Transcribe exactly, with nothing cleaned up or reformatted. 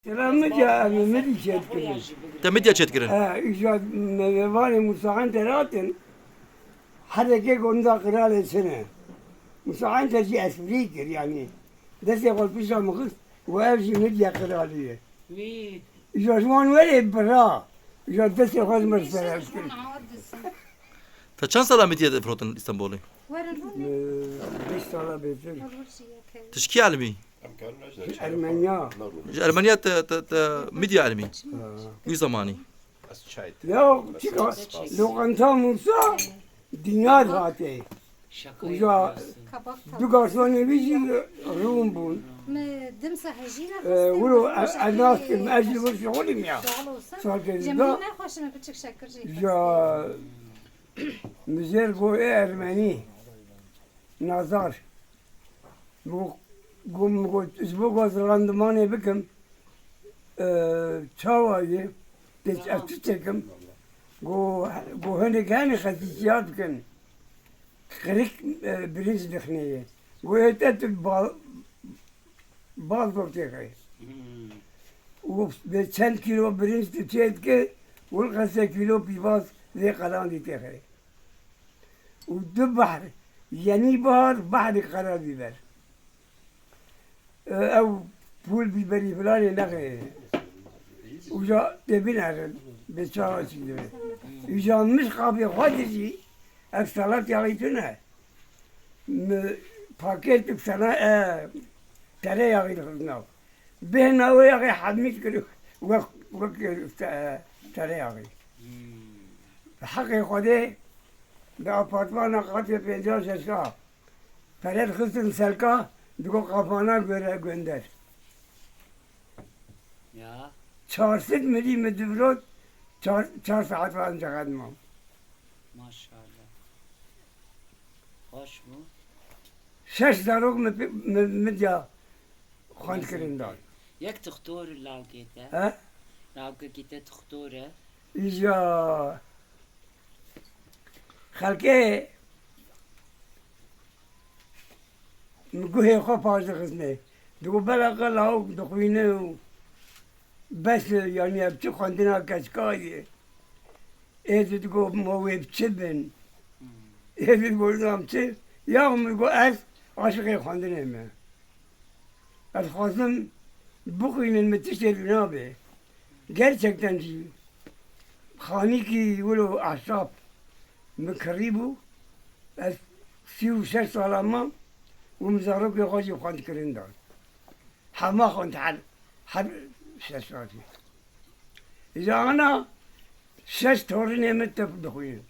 Sera Midya, em ê Midî çêdikirin. Te Midya çêdikirin? He, îja mêvanê Musa Enter hatin, her yekê got, "Nida qiralê çi ne?" Musa Enter jî esprî kir, yanî destê xwe pişta min xist û ev jî Midya qiralî ye. Wî. Îja ji wan werê bira, îja destê xwe ji min ser ev kir. Te çend sala Midya de firotin Îstanbulê? Werin hûn. Ee, beş sala bêtir. Tu ji kî elimî? Ermenya. Ji Ermeniya te, te, te Midya elimî. Ha. Wî zemanî. Ya, çika, lokanta Musa, dinya dihate. Uca du garsonê wî jî Rûm bûn. Mi dimsa hejîna Ee, xwestin, wilo, ez nas kim, ez jî wir şixulîm ya. Sağ ol olsun. Sağ ol. Cemil nexweşin, mi biçik şekir jî. Ya, Mizer go ê Ermenî. Nazar. Got, got, got, ji bo ku ez randimanê bikim, e, çawa ye, tê ez çi çêkim? Got, got, hinek hene xesîsiyat dikin. Qirik, e, birinc dixine ye. Got, ê te tu bal, bal got têxe. Hmm. Û bê çend kîlo birinc tu çê dike, û qese kîlo pîvaz vê qelandî têxe. Û du behr, yenî bahar, behrê qera bîber. E, ew pûl bîberî filanê nexê. Uca tê binerin, bê çawa çî dibe. Uca min qabê xwe dijî, ev salat yağı tune. Mi paket sana, e, tereyağı dixistina. Bêhna wê yaxê hemî dikir wek, wek, e, tereyağı. Hmm. Heqê Xwedê di apartmana qatê pênca şeşa pere dixistin selka, digot qapana göre gönder. Ya. Çar sed milî mi divirot, çar, çar saet van ceqet mam. Maşallah. Baş bû. Şeş zarok mi, mi, mi diya xwend kirin dan. Yek doktor lawkê te. He? Lawkekî te doktor e. Îja xelkê mi guhê xwe paş dixistine. Digot bela qe lawk dixwîne û bes e, yanî ev çi xwendina keçika ye. Ê digot ma wê bi çi bin? Ê digot nam çi? Ya min got ez aşiqê xwendinê me. Ez xwazim bixwînin, min tiştê li nabe. Gerçekten jî xanîkî wilo ehsap min kirî bû. Ez sî û şeş sala mam û min zarokê xwe jî xwend kirin dan. Hema xwend her, her şeş salî. Îja ana şeş torinê min tip dixwînin.